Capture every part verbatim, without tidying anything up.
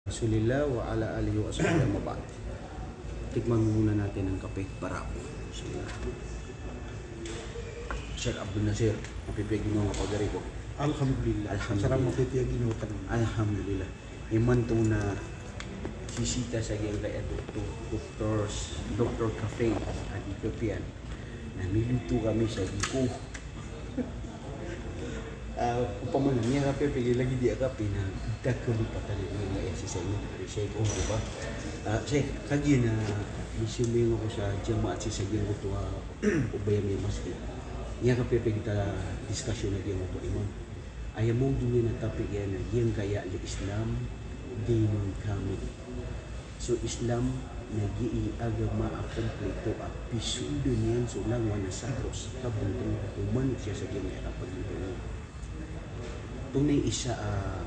Rasulillah wa ala alihi wa ashabihi, amma ba'd. Tikman muna natin ang kape, barako. Bismillah. Sir Abdul Nasir, mapipiya ginawa nga pagari ko? Alhamdulillah. Alhamdulillah. Sara mapipiya ginawa ka naman. Alhamdulillah. Imanto na sisita sa giyangkaya doktor, doktor, doktor Cafe, a di kapiyan. Na miluto kami sa giko. Ah, opama na miyakape, pegilagid iya kape na da kalipatan iyan a aya sii sa ino, ari sii ko, di ba? Ah, sii, kagiya na misimbayang ako sa jamaat sii sa giyangkoto a obay ami a masjid. Miyakape, pegita discussion a giyangkoto, imam. Aya mawdu niyan a topic iyan na giyangkaya al-Islam dinun kamil. So Islam na giyai agama a komplito a pisold iyan so langowan a sa krus, kabantang ko manosiya sa giyangkaya kapagintaw niyan. Tonaa i isa a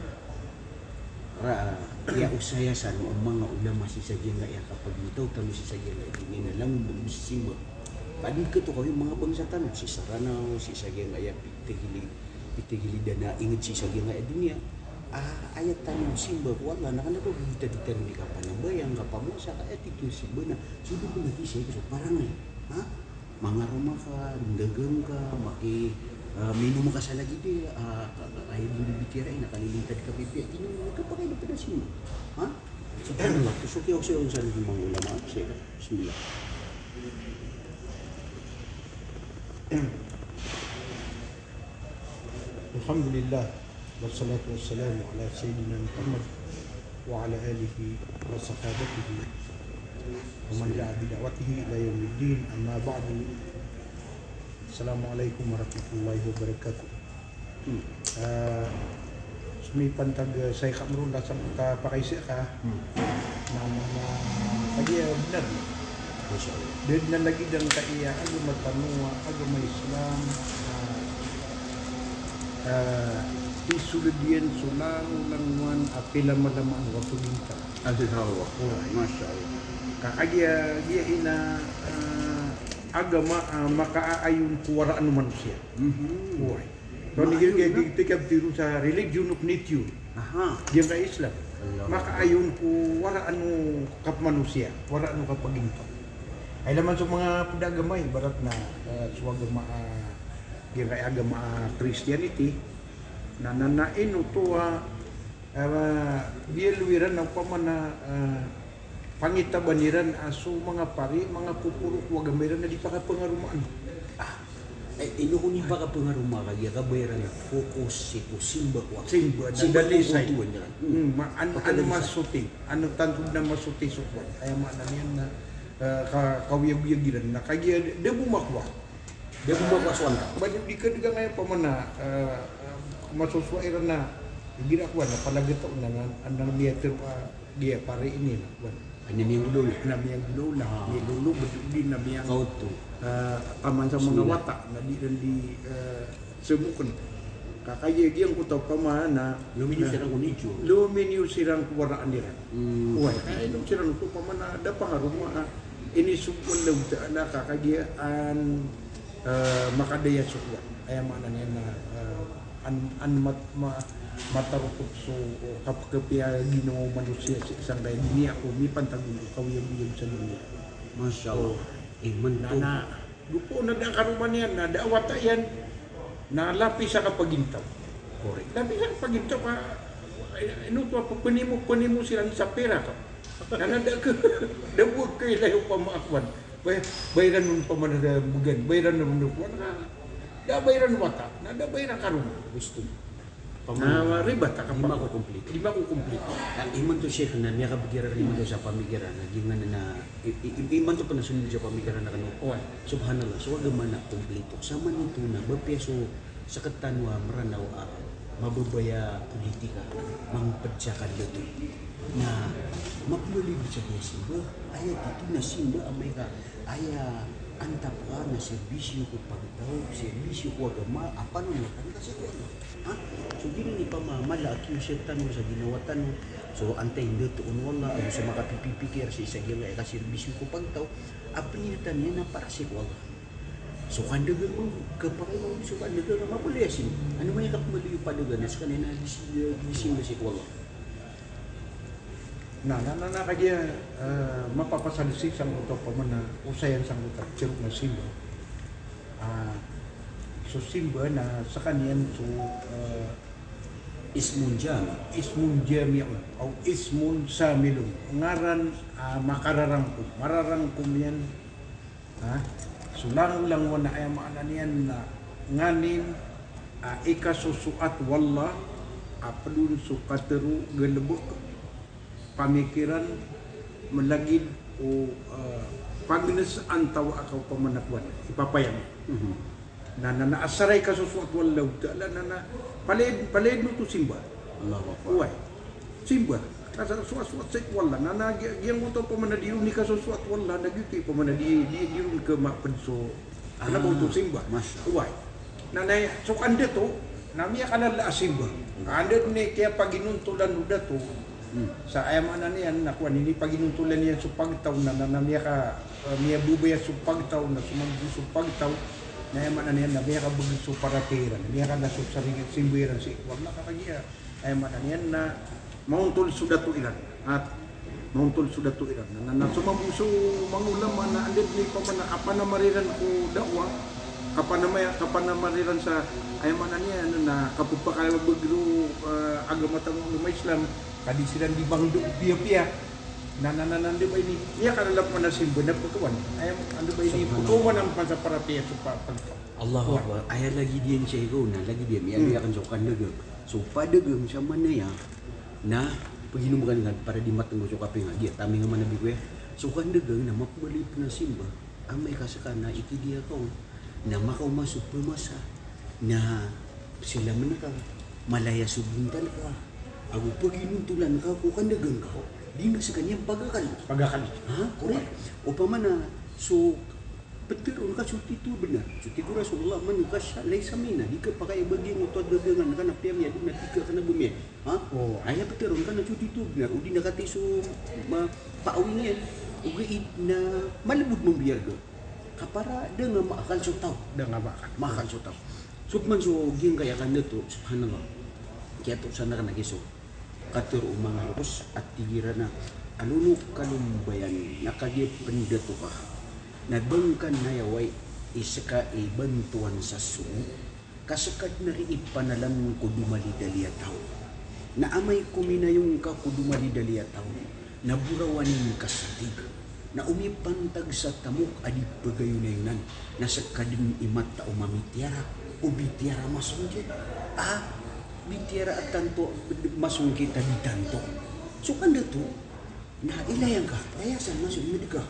ra-, a, iya osaya san o manga ulama sii sa giyangkaya kapagintaw tano sii sa giyangkaya doniya na langon bo sisimba. Padi katokawi manga bangsa tano, sii sa Ranaw, sii sa giyangkaya pitagilid, pitagilid a ingd sii sa giyangkaya doniya. Ah, aya tano simba ko Allah, na kna ba bibitad tano di kapanambayang, kapamowasa, ka aya titho simba na so dowa na di sii ko so parangay. Ha? Mangaroma ka, ndagang ka, maki, ah, minom ka sa lagid iyan, ah, ka, ka, kaya di bibitiyarai na kalilintad ka pipiya, tino, kapakay na pd a simba. Ha? Subhanallah, so kiyaosay on san o manga ulama, sii. Bismillah. Alhamdulillah, wassalatu wassalamu ala sayyidina Muhammad wa ala alihi wa sahabatihi wa man da'a bi da'watihi ila yawmiddin, amma ba'du. Assalamu alaikum warahmatullahi wabarakatuh. Hmm. Ah, so mipantag, ah, sa ika mron da sa kapakaiza ka. Hmm. Na, na, na, lagid a bnar. Masha Allah. Da dn a lagid angkaya agama tano a agama Islam, ah, ah, pisold iyan so langolangowan a pilamalamaan o kapagintaw. Masha Allah. Oh. Masha Allah. Ka, kagiya, giya ina, ah, agama, ah, makaayon ko waraan o manosiya. Mhm. Oway. So, na, tig iyan, tig iyan, tig iyan, tig iyan sa religion of nature. Aha. Giyangkaya Islam. Allah. Makaayon ko waraan o kapmanosiya, waraan o kapagintaw. Aya man so manga pd a agama, ibarat na, eh, so agama, ah, giyangkaya agama, ah, Christianity, na, na, na ino oto a, ah, biyaloy iran na opama na, ah, pangitaban iran a so manga pari, manga poporo ko agama iran na di pakapangaromaan. Ah, eh, ino kon di pakapangaroma, kagiya kabaya iran a focus sii ko simba ko Allah. Simba, simba ko dalisay. Koto iran. Hmm. Hmm, ma-, an-, an masoti, ano tanto na masoti so kowan. Aya maana niyan na, eh, ka-, kaoyagoyag iran na kagiya da bo makowa. Da bo makowa so antap. Ba di ka dn kangaya opama na, eh, eh, masosowa iran na igira kowan na palagataw na, na, na miyatharo a, ah, giya pari ini na kowan. Ana miyanggolawla. Ana miyanggolawla. Ah. Miyanggolawla, btod di na miyang-, kaoto. Eh, taman sa manga wata, na di ran di, eh, sabokn. Ka kagiya giyangkoto opama na, luminyo siran ko nature. Luminyo siran ko waraan iran. Hmm. Oway, ino siran oto opama na da pangaroma, ah, inisogo o Allahu Ta'ala ka kagiya an, eh, makadaya so kowan. Aya maana niyan na, eh, an, an mat-, ma-, matarotop so kapkapiya ginawa o manosiya sii sangkaya doniya ko mipantag ko kaoyagoyag sa doniya. Masha Allah. Oh. Imanto. Na, na, gopo na da karoma niyan, na da a wata iyan, na lapis a kapagintaw. Korek. Lapis a kapagintaw ka, ino oto a pnimo, pnimo siran sa pira ka. Na, na da ka, da bo ka ilay opama a kowan. Bay-, bayran on opama na da bgan, bayran on opama na, da bayran wata, na da bayran karoma. Gusto. Opama na ribat a kapag-, di mako komplito. Di mako komplito. Na imanto, Sheikh, na miyakabgay ran imanto sa pamikiran, na giyanan na, i-, i-, i-, imanto pn a sold sa pamikiran na kano. Oway. Subhanallah, so agama na komplito. Samanto na ba piya so Sktano a Mranaw a mababaya politika, mangpd sa kandato. Na mapmaliyo sa giya simba, aya tito na simba amay ka, aya antap ka na serbisyo ko pagtaw, serbisyo ko agama, a panonot angka sii ko Allah. Ha? So giyanan i pamamala a kiyosyat tano sa ginawa tano. So antaa i ndato on o Allah, ago sa makapipipikir sii sa giyangkaya kaserbisyo ko pagtaw, a pniltan iyan na para sii ko Allah. So kandagang, kapakay mambo so kandagang a mabaloy a simba. Ano man i kapmaliyo padagang na skaniyan na di si-, di simba sii ko Allah. Na, na, na, na, kagiya, eh, mapapasad sii sangkoto a pamana, osayan sangkoto a pitharo a simba. Ah, so simba na skaniyan so, eh, ismun jami'. Ismun jami'un, aw ismun samilun. Ngaran, ah, makararangkom. Mararangkom iyan. Ha? So langolangon a aya maana niyan na nganin a ikasosoat o Allah a pd on so katharo, galbk, pamikiran, mlagid o, eh, pagns antawaa ka opama na kowan, ipapayag. Mhm. Na, na, na asar a ikasosoat o Allahu Ta'ala, na, na palaya, palaya dn oto simba. Allahu Akbar. Oway. Simba. Kasosoat sii ko Allah. Na, na giya, giyangkoto a pamana di ron ikasosoat o Allah, na giyoto i pamana di, di, di ron kmapd so, kna ba oto simba. Masha Allah. Oway. Na, na so kandato, na miyakalala a simba. Anda dn i kiyapaginontolan o dato. Hmm. Sa aya maana niyan na kowan, inipaginontolan iyan so pagtaw na, na, na miyaka, eh, miyababaya so pagtaw na, so mambo so pagtaw, na aya maana niyan na miyakabagr so paratiyaya iran, miyakala so saring simba iran sii ko Allah, ka kagiya aya maana niyan na maontol so dato iran. Ha? Maontol so dato iran. Na, na, na so mambo so manga ulama na anda dn i pamana kapanamar iran ko da'wah, kapanamaya, kapanamar iran sa, aya maana niyan na kapphakabagr o, eh, agama tano a agama Islam, ka di siran di bangdo piyapiya. Na, na, na, na, anda ba ini? Iya ka lalap mana simba na pagkawan. Aya, anda ba ini? Subhanallah. Pagkawan ang pasaparatiyaya so pa-, pagkawan. Allahu Akbar. Aya lagid iyan, Sheikh, na lagid iyan. Iya, hmm, iya kan so kandagang. So padagang sa manaya na paginom ka na para di matenggo so kape nga. Di, taming a mana bi ko iya. So kandagang na mapmali pn a simba. Amay ka ska na itidiya ka on, na makaoma so pmasa, na silamen ka, malaya so bontal ka, ago paginontolan ka ko kandagang ka. Di nga skaniyan pagakal. Pagakal. Ha? Correct. Opama na so ptharoon ka so tito a bnar. So tig o Rasulullah, "Man ghasha laysa minna." Di kapakay a bagian oto a dagangan ka na piyamiyad na tig ka kna ba miyad. Ha? Oh. Aya ptharoon ka na so tito a bnar, odi na katii so ma-, paawing iyan, ogaid na malbod mambiyarga. Ka para da nga maakal so taw. Da nga maakal. Maakal so taw. So pman so giyangkaya kandato, subhanallah. Kiyatosan akn a giya so katharo o manga lokes a tig iran a, "Alono ka lombayan, na kagiya pndato ka, na ba ngka nayaway i ska i bantowan sa sogo, ka ska dn a ri i panalan ko domalidali a taw. Na amay ko minayong ka ko domalidali a taw, na borawanin ka sa tig. Na o mipantag sa tamok a di pagayonayonan, na ska dn i matao mamitiyara, o bitiyara masongkit. A, bitiyara a tanto, masongkit a di tanto." So kandato, na ilay angka, layasan na so imd ka.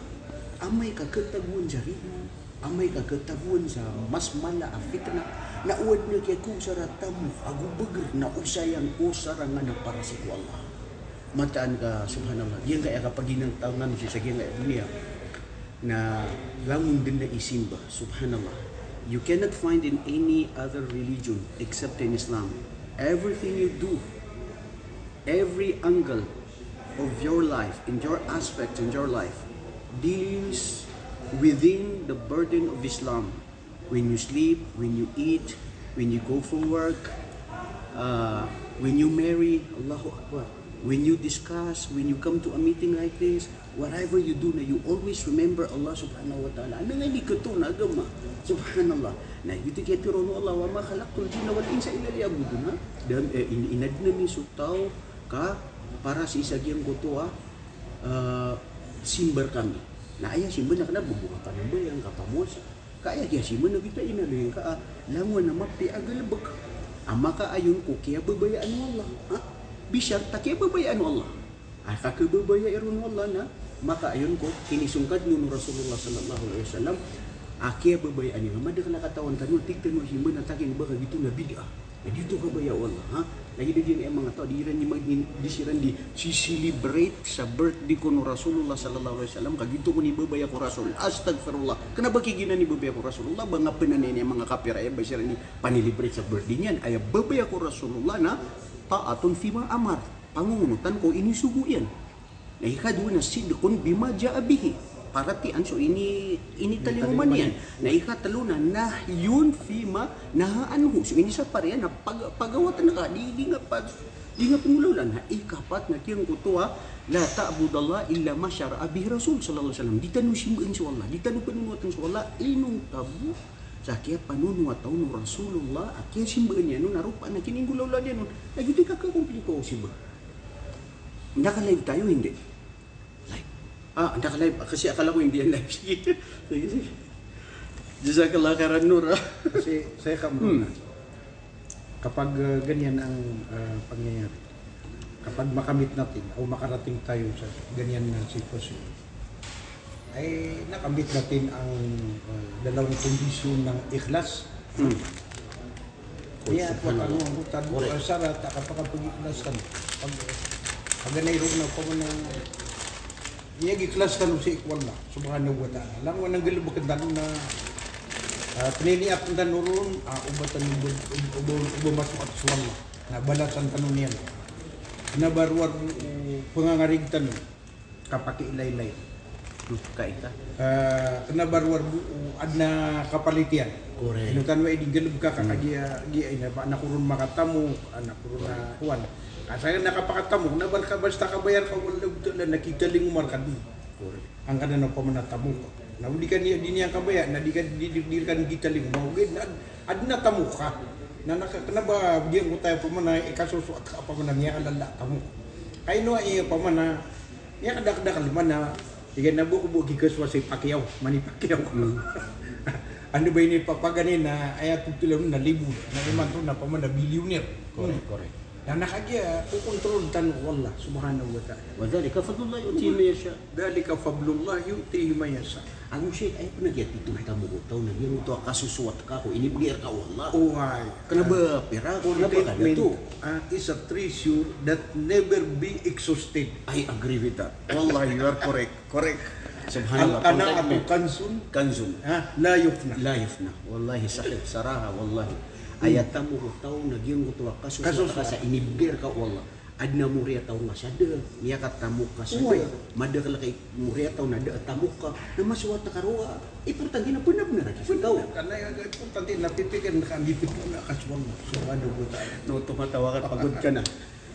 Amay ka khatagoan sa ribo, amay ka khatagoan sa mas mala a fitna, na o adn a kiyakowa sa tamok ago bagr, na osayan, osarangan a para sii ko Allah. Mataan ka, subhanallah. Giyangkaya kapaginantangan sii sa giyangkaya doniya na langon dn a isimba, subhanallah. You cannot find in any other religion except in Islam. Everything you do, every angle of your life, in your aspect in your life, deals within the burden of Islam. When you sleep, when you eat, when you go for work, uh, when you marry, Allahu Akbar. When you discuss, when you come to a meeting like this, whatever you do na, you always remember Allah subhanahu wa ta'ala. Anda nga ini kto na agama. Subhanallah. Na giyoto i kiyatharo o Allah, "Wa ma khalaqtul jinna wal insa illa liya'budun." Ha? Dan, eh, in-, inadn ami so taw ka para sii sa giyangkoto a, ah, simba rkami. Na aya simba na kna ba bo ka panambayang, ka pamowasa. Ka aya kiyasimba na giyoto a inaloy ngka a langowan a mapiya a galbk a makaayon ko kiyababayaan o Allah. Ha? Bisyart a kiyababayaan o Allah. A kakhababayai ron o Allah na makaayon ko kinisongkad on o Rasulullah sallallahu alaihi wasallam a kiyababayaan iyan. Madakl a katawan tano, tig tano a simba na taking ba ka giyoto na bid'ah. Na di oto kabaya o Allah, ha? Lagid a giyangkaya manga taw a di iran di mag-, di siran di si-celebrate sa birthday kon o Rasulullah sallallahu alaihi wasallam, ka giyoto kon i babaya ko Rasul. Astaghfirullah. Kna ba ki giyanan i babaya ko Rasulullah, ba nga pn anan i manga kapir aya ba siran di panilibrate sa birthday niyan. Aya babaya ko Rasulullah na ta'atun fima amar. Pangongonotan ko inisogo iyan. Na ikadowa na sidqun bima ja'a bihi. Paratiyayaan so ini, initalingoma niyan. Na ikatlo na nahyun fima naha anhu. So inisapar iyan na pag-, pagawatan ka, di, di nga pag-, Di nga pnggolawlaan. Na ikapat na giyangkoto a, "La ta'budallaha illa ma shara'a bihi Rasul sallallahu alaihi wasallam." Di tano simbaan so Allah, di tano panonoatan so Allah inonta bo sa kiyapanonoata on o Rasulullah a kiyasimbaan iyan on, a ropaan a kininggolawlaan iyan on. Na giyoto i kakakomplika o simba. Nda ka-live tayo, hindi? Live. Ah, nda ka-live. Kasi akala ko hindi yan live. Sige. Sige, sige. Jazakallah khairan, Nur. Kasi saya ka Hmm. muna. Kapag, uh, ganyan ang, uh, pangyayari, kapag makamit natin o makarating tayo sa ganyan na sitwasyon, ay nakamit natin ang, uh, dalawang kondisyon ng ikhlas. Hmm. Iya, Subhanallah. Pag ano, ang utad, Correct. uh, sarat, kapag pag-ikhlas ka, pag, pag anay ron na, pag ano, Iyag-ikhlas tano sii ko Allah subhanahu wa ta'ala. Langowan a nggalbkn tano na, ah, pniniyakan tano ron, ah, o ba tano, o ba, o ba, o ba masoat so Allah na balasan tano niyan. Kna ba rowar o, o pangangarig tano, kapakiilaylay. Hmm, kaita. Ah, kna ba rowar o adn a kapalit iyan. Correct. Ino tano i di nggalbk ka, Hmm. kagiya, giya ina ba, anak ko ron makatamok, anak ko ron a, Correct. kuwan. Asa na kapakatamok, na ba ka basta kabayar ka o Allah Ta'ala na kitalingoma rka dn. Correct. Angkanan a opama na tamok ka. Na o di ka niyan, di niyan kabaya, na di ka, di, di, di rka dn kitalingoma. Ogaid na ad-, adn a tamok ka. Na, na ka, kna ba giyangkoto a opama na ikasosoat ka opama na miyakalala a tamok. Ka ino a iya opama na miyakadakdakl man na, tig iyan a bo ko bo kikasowa si Pacquiao, Manny Pacquiao. Hmm. Anda ba ini papaganay na aya totol na libo, na imanto na opama na billionaire. Correct, Hmm. correct. Na, na kagiya kokontrol tano o Allah subhanahu wa ta'ala. Wa dhalika fadlullah yu'tihi man yasha. Dhalika fadlullah yu'tihi man yasha. Ago Sheikh, aya pn a giya titho tano ko taw na giyangkoto a kasosoat ka ko inibgay rka o Allah. Oway. Kna ba pira, kna ba kada Contentment, to. Ah, is a treasure that never be exhausted. I agree with that. Wallahi, you are correct. Correct. Subhanallah. Al-qana'atu Contentment. kanzun. Kanzun. Ah, la yafna. La yafna. Wallahi, sahih. Saraha, wallahi. Hmm. Aya tamok o taw na giyangkoto a kasosoat Kasosoat. ka sa inibgay rka o Allah. Adn a moriyataw nga sa da, miyakatamok ka sa da, Uy. madakl ka i moriyataw na da a tamok ka, na masoat ka roo a importante na bnar-bnar a giyoto. Bnar, karna aya importante na pipikiran ka a mipipona ka so Allah subhanahu wa ta'ala. Na oto matawa ka, pagod ka na.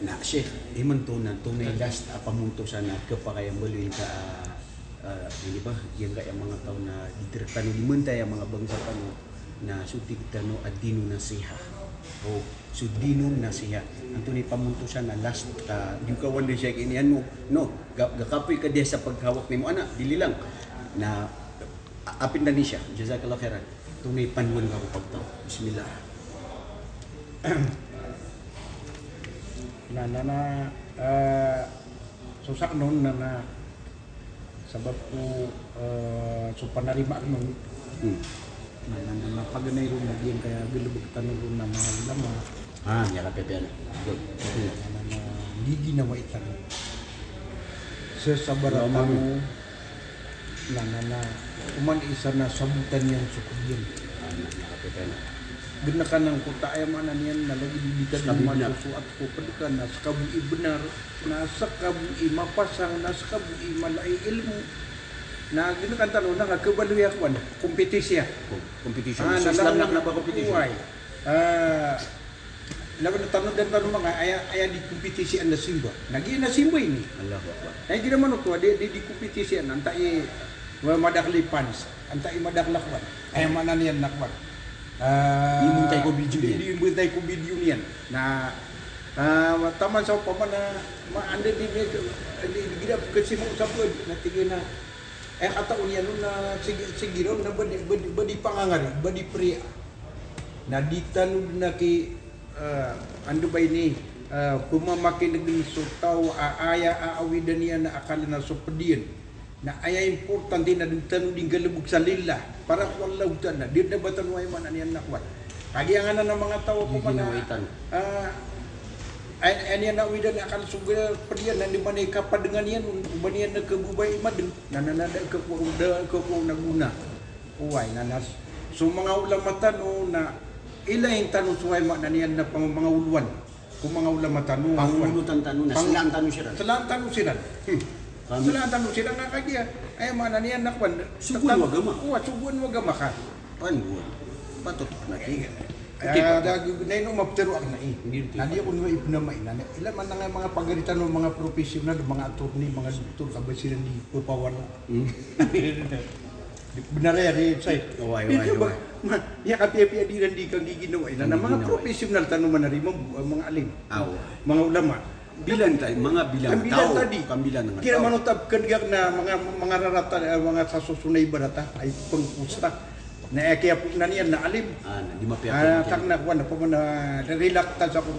Na, Sheikh, imanto na, tonay last a pamontosan a kapakay a mbaloy ka, ah, ah, ini ba, giyangkaya manga taw na di tano di mantaya manga bangsa tano, na so tig tano ad-dinu nasiha. O, so dinu nasiha. Antonaa i pamontosan a last, ah, di ka wan di siya kini ano, no? Ga-, gakapoy ka di sa paghawak nimo ana, dili lang. Na, a-, apin tano siya. Jazakallah khairan. Tonaa i panowan ka ko pagtaw. Bismillah. Na, na, na, ah, so sakn on na, na, Sabap ko, eh, so panarima akn on. Hmm. Na, na, na, na paganay ron na giyangkaya galbk tano ron na manga ulama. Ah, miyakapipiya na. Good. Na, na, na, na, giginawai tano. Sasabar Ulama. tano. Na, na, na, oman isa na sabotan iyan so kodiyan. Ah, miyakapipiya na. Gnakan angkoto, aya maana niyan na lagid i di ka Sabi na. masosoat ko pd ka na ska bo i bnar. Na ska bo i mapasang, na ska bo i mala i ilmo. Na ginakan tano na kabaloy a kowan, kompetisiya. Ko-, competition. Ah, So, na Islam lang na, na ba competition? Oway. Ah, lawan tano dn tano manga aya, aya di kompetisiyan na simba. Na giya na simba ini. Allahu Akbar. Na giya man oto, di, di, di kompetisiyan, antaa i, wa, madakl i fans, antaa i madakl a kowan. Aya maana niyan na kowan. Ah, Di mbtay ko video di, niyan. di mbtay ko video niyan. Na, ah, taman sa opama na, ma-, anda di, di, di, di, di, di, kasi mo sa bud, na tig iyan a, eh, kataw niyan on na, sige, sige ron na ba di, ba di, ba di pangangari, ba di priya. Na di tano dn aki, ah, anda ba ini, ah, pmamakineg so taw a aya a awidan iyan a akala na so pd iyan. Na aya importante na di tano di nggalbk sa lillah. Para ko Allahu Ta'ala. Di na ba tano aya maana niyan na kowan. Kagiya ngana na manga taw ko Di mana, ginawa itan. ah, ay, ay niyan na widan akal suga pd iyan na di mana i kapadngan iyan, o ba niyan na kababaya i madng. Na, na, na da ka ko, da ka ko na gona. Oway, na nas. So manga ulama tano na ilay tano so aya maana niyan na pang-, manga olowan. Ko manga ulama tano, Pangunutan tano na, Pang-, slaan tano siran. slaan tano siran. Hmm. Kami. Slaan tano siran na kagiya. Aya maana niyan na kowan. Sogoan o agama. Kowan, sogoan o agama ka. Pangunutan. Patot na tig iyan. Ah, da, na ino maptero ak na i. Na di ako nwa ipnamay na. Ila man nga mga pagari tano, mga professional, mga attorney, mga doktor, ka ba siran di pepawala. Benar ya, di, say. Oway, oway, oway. Miyakapiyapiya di ran di kanggiginawai na, na mga professional tano man ari, mga, mga alim. Mga ulama. Bilang tadi, mga bilang taw, kambilan nga taw. Kira manotab ka diyan na mga, mga rarata, eh, mga sa sosonay barata, ay pengpusta. Na aya kiyapoon iyan na alim. Ah, na di mapiya. Ah, tak na kuwan, apa mo na, reluctance ako.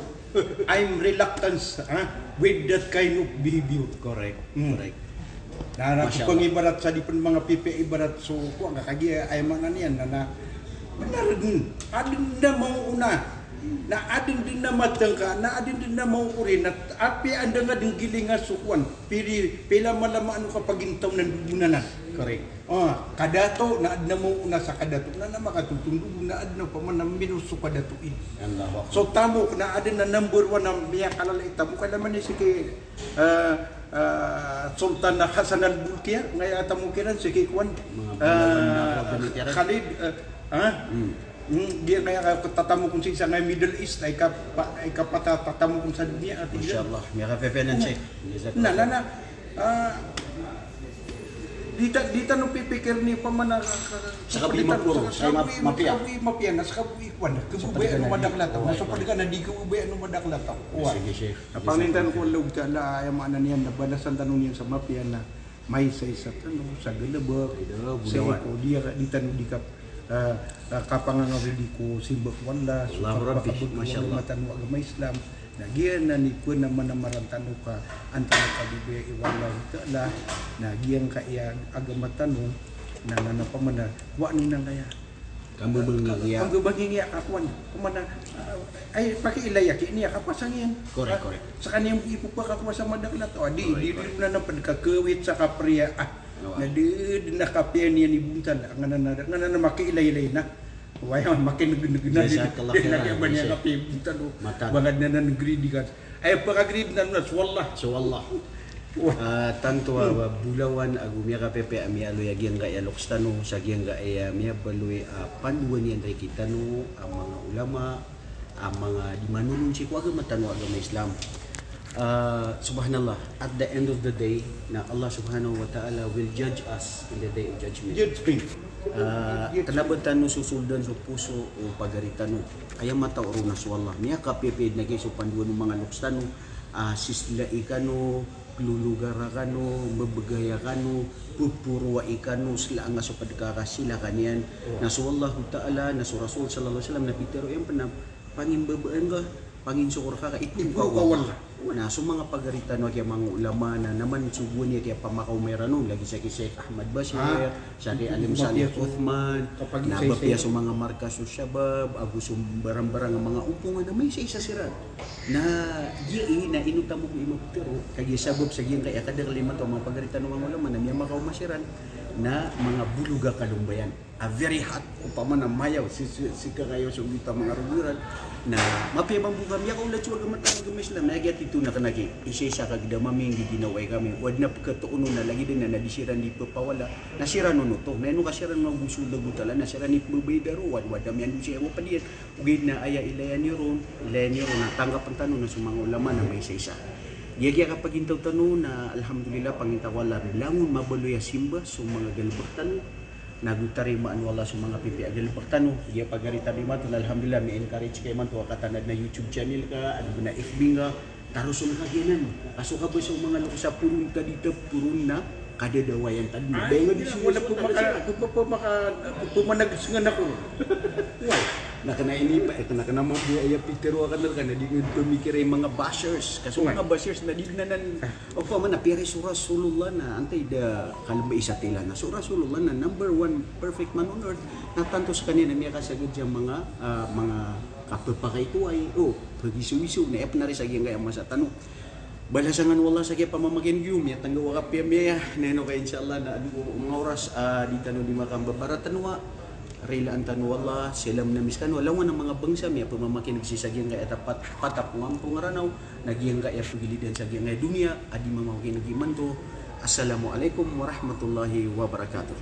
I'm reluctant, ha, with that kind of behavior. Correct, correct. Na, na, masha Allah. Pangibarat sa di pen mga pipiya ibarat so, kuwan ka kagiya, ay mana niyan, na, na, benar den, aden na mauna. Na aden den na matengka, na aden den na maori, na apiya anda nga den gilinga so kuwan, piri, pila malama ano ka pagintaw nan dudunanan. Correct. Ah, kadato, na aden na mauna sa kadato, na, na makatotondog, na aden na paman na minos so kadato ini. Allahu Akbar. So tamok, na aden na number one na miyakalalai tamok, kailan man ni siki, ah, ah, Sultan na Hasan al-Bolkiah, ngaya tamok iran, siki kuwan. Mga ah, Khalid, ah, ah? Hmm. Hmm, di ngaya tatamok on sii sa ngaya Middle East, ay kapa-, ay kapatatatamok on sa doniya, ati. Masha Allah, miyakapepenan, Sheikh. Na, na, na. Ah, di ta-, di tano pipikir ni pamana ka, ka, sa kabui maporo, sa kabui mapiya. Sa kabui mapiya na, sa kabui kuwan. Kabui ano madakl a taw. Na so pagka na di kabui ano madakl a taw. Kuwan. Sige, Sheikh. Na panintan ko Allah Ta'ala, aya maana niyan na balasan tano niyan sa mapiya na maisaisa tano sa galebek. Sii ko di, di tano di kap-, ah, ah, kapangangawidi ko simba ko Allah, so kapakabeg ko Allah, matan o agama Islam. Na giyanan i penamanamaran tano ka an tano kabibiyai o Allah Ta'ala, na giyangkaya agama tano, na, na, na pamana, wa ni nangkaya. Kambebangingiya. Kambebangingiya ka kuwan. Pamana, ah, ay, pakiilaya ki niya kapasang iyan. Correct, correct. Sekaniyan bo ipepakakowa sa madakl a taw. Di, di, di na ped kakawit sa kapriya, ah. Na di, di na kapiya niyan i bontal. Nganan na, nganan na makiilaylay na. Waya, makinegnegenan. Jazakallah khairan, Sheikh. Kapiya i bontal, oh. Bangad na nan greedy ka. Ay, pagagrid na, na so Allah. So Allah. Ah, tanto a bolawan ago miyakapepe a miyaaloy a giyangkaya loks tano, sa giyangkaya miyabaloy a pandoan iyan rekitano a manga ulama, a manga di manolon sii ko agama tano a agama Islam. Ah, subhanallah, at the end of the day, na Allah subhanahu wa ta'ala will judge us in the day of judgment. Judgment. Ah, kena ba tano sosoldan so poso o pagari tano. Aya matao ron na so Allah. Miyakapepe na giya so pandoan o manga loks tano. Ah, sislai kano, klologara kano, mbebegaya kano, peporoai kano, sela nga so ped ka kasila kaniyan. Na so Allahu Ta'ala, na so Rasul sallallahu alaihi wasallam, na pitero iyan pen a pangimbebaan ka, panginsokor ka, ka iporo ka o Allah. Na so manga pagari tano a kiya manga ulama na, na man so gowani a kiya pamakaoma iran on, lagid sa ki Sheikh Ahmad Bashir, sa ki Alim Saleh Uthman, na ba piya so manga markas o shabab, ago so mbarangbarang a manga ompongan a maisaisa siran. Na giya i, na ino tamok i mapetero, kagiya sabap sa giyangkaya kadakl imanto a manga pagari tano a manga ulama na miyamakaoma siran, na manga bolog a kalombayan. A very hot, opama na mayaw, si, si, si kakayaw so gita manga rogo iran. Na mapiya mambo ka miyakaolat so agama tano a agama Islam, na giya tito na kena ki, isaisa ka gida mami, nggiginawai kami, o aden a pekatoon on na lagid anan a di siran di pepawala, na siran on oto, na ino ka siran on a gosol da gotala, na siran i pembabayad a rowan, o aden a miyandosaya ko padiyan. Ogaid na aya ilaya niyo ron, ilaya niyo ron na tanggapen tano na so manga ulama na maisaisa. Giya, giya kapagintaw tano na alhamdulillah, pangintaw ko Allah, langon mabaloy a simba so manga galebek tano. Na go tarimaan o Allah so manga pipiya a galebek tano. Giya pagari tano imanto na alhamdulillah, mi-encourage ka imanto a katanad na YouTube channel ka, ago na F B nga, Taroson ka giyanan. Kaso ka ba so manga loks a poron ka di ta poron na kadadawayan ta den. Ay, ba nga di so wala pemaka-, pemaka-, pemanag sengan ako. Why? Na kena ini, eh, kena, kena mambo aya pitero aken reka na di nga pemikir i manga bashers. Kaso manga bashers na di den anan. Opama na piyari so Rasulullah na antai da kalemba isa tila na. So Rasulullah na number one perfect man on earth. Na tanto sekaniyan na miyakasagad sa manga, ah, manga kapepakaitoay, o, pagisoiso, na aya pen ari sa giyangkaya masa tano. Balasan kano o Allah sa kiyapamamakineg iyo, miyatanggaw a kapiya miyaya, na ino ka insha Allah na aden ko manga oras, ah, di tano di makambabaratan wa, rilaan tano o Allah, salam na miskano, langon a manga bangsa, miyapamamakineg sii sa giyangkaya tapat, patap ngampong Ranaw, na giyangkaya pegilidan sa giyangkaya doniya, a di mamakineg imanto. Assalamu alaikum warahmatullahi wabarakatuh.